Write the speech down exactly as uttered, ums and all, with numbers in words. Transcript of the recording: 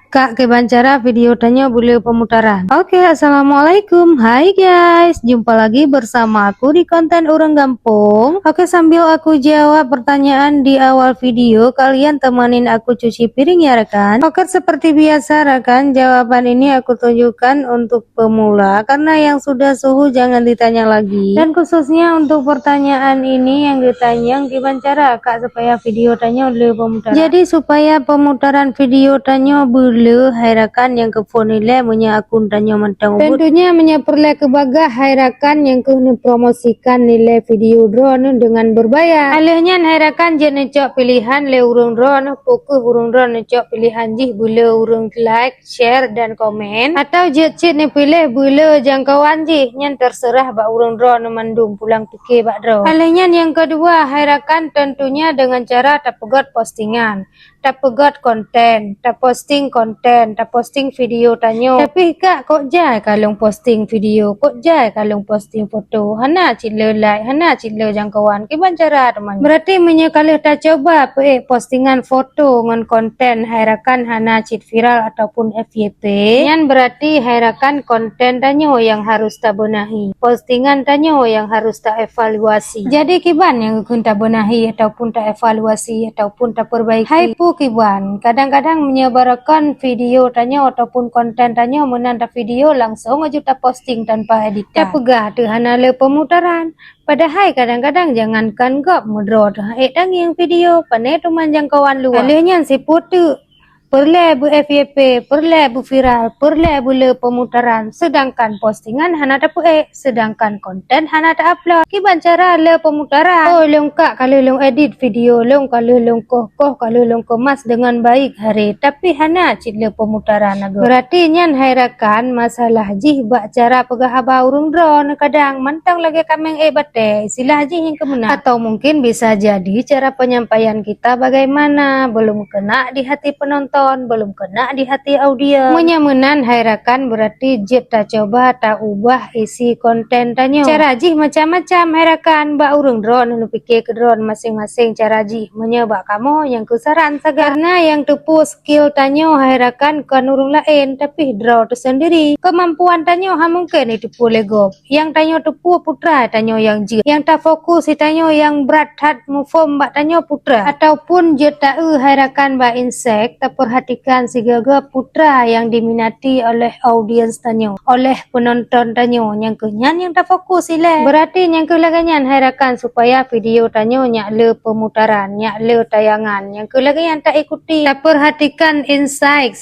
Kak, kiban cara video tanyoe beuleu pemutaran. Oke, assalamualaikum. Hai guys, jumpa lagi bersama aku di konten Urang Gampong. Oke, sambil aku jawab pertanyaan di awal video, kalian temanin aku cuci piring ya rekan. Oke, seperti biasa rekan, jawaban ini aku tunjukkan untuk pemula, karena yang sudah suhu jangan ditanya lagi. Dan khususnya untuk pertanyaan ini yang ditanya, kiban cara Kak supaya video tanyoe le pemutaran. Jadi supaya pemutaran video tanyoe beule, hai rakan nyang keu phon ilée meunyoe akun tanyoe mantong ubit. Tentunya meunyoe peureulée keu bagah, hai rakan nyang keu neupromosikan nilai video droeneuh dengan berbayar. Alheuh nyan hai rakan jeuet neucok pilihan lé ureuëng droeneuh, peu kheueh ureuëng droeneuh neucok pilihan jih beule ureuëng like, share dan komen, atau jeuet cit neupiléh beule jangkauan jih, nyan terserah bak ureuëng droeneuh mandum pulang pike bak droe. Alheuh nyan nyang keudua, hai rakan, tentunya dengan cara tapeugét postingan, tapeugét konten, taposting konten, taposting video tanyoe. Tapi Kak, kok jai ka lôn posting video, kok jai ka lôn posting foto, hana cit le like, hana cit le jangkauan, kiban cara teuma. Berarti meunyoe ka lheueh tacoba peuék postingan foto ngon konten hai rakan hana cit viral ataupun F Y P, nyan berarti hai rakan konten tanyoe nyang harus tabenahi, postingan tanyoe nyang harus taevaluasi. Jadi kiban nyang geukheun tabenahi ataupun taevaluasi ataupun taperbaiki? Hai peue kiban, kadang-kadang meunyoe baroekon video tanyoe ataupun konten tanyoe meunan tavideo langsong aju taposting tanpa editan, tapeugah teuh hana le pemutaran. Padahai kadang-kadang jangankan gob meudroe teuh ék tangieng video, pane teuma jangkauan luwa. Alheuh nyan sipeue teuk, peureulée beu F Y P, peureulée beu viral, peureulée beule pemutaran, sedangkan postingan hana tapeuék, sedangkan konten hana ta-upload. Kiban cara le pemutaran? Oh, lôn kak ka lheueh lôn edit video, lôn ka lheueh lôn koh, koh ka lheueh lôn kemas dengan baik hari, tapi hana cit le pemutaran lagoe. Berarti nyan hai rakan masalah jih bak cara peugah haba ureuëng droeneuh, kadang mantong lagée kaméng ék batée, istilah jih nyang keu meunan. Atau mungkin bisa jadi cara penyampaian kita bagaimana, belum kena di hati penonton, belum kena di hati audiens. Meunyoe meunan hai rakan, berarti jeuet tacoba taubah isi konten tanyoe. Cara jih macam-macam hai rakan, bak ureuëng droeneuh neupike keu droeneuh maséng-maséng cara jih. Meunyoe bak kamoe nyang keu saran sagai, karena nyang teupeu skill tanyoe hai rakan kon ureuëng laén, tapi droe teusendiri. Kemampuan tanyoe hana mungken jiteupeu lé gob. Nyang tanyoe teupeu putra tanyoe nyang jeuet. Nyang tafokus tanyoe nyang brat that muphom bak tanyoe putra. Ataupun jeuet taeu hai rakan bak insek, taperhatikan sigoe-goe putra nyang diminati oleh audiens tanyoe, oleh penonton tanyoe, nyang keu nyan nyang tafokus ilée. Berarti nyang keu lagée nyan hai rakan supaya video tanyoe nyak le pemutaran, nyak le tayangan, nyang keu lagée nyan taikuti. Taperhatikan insight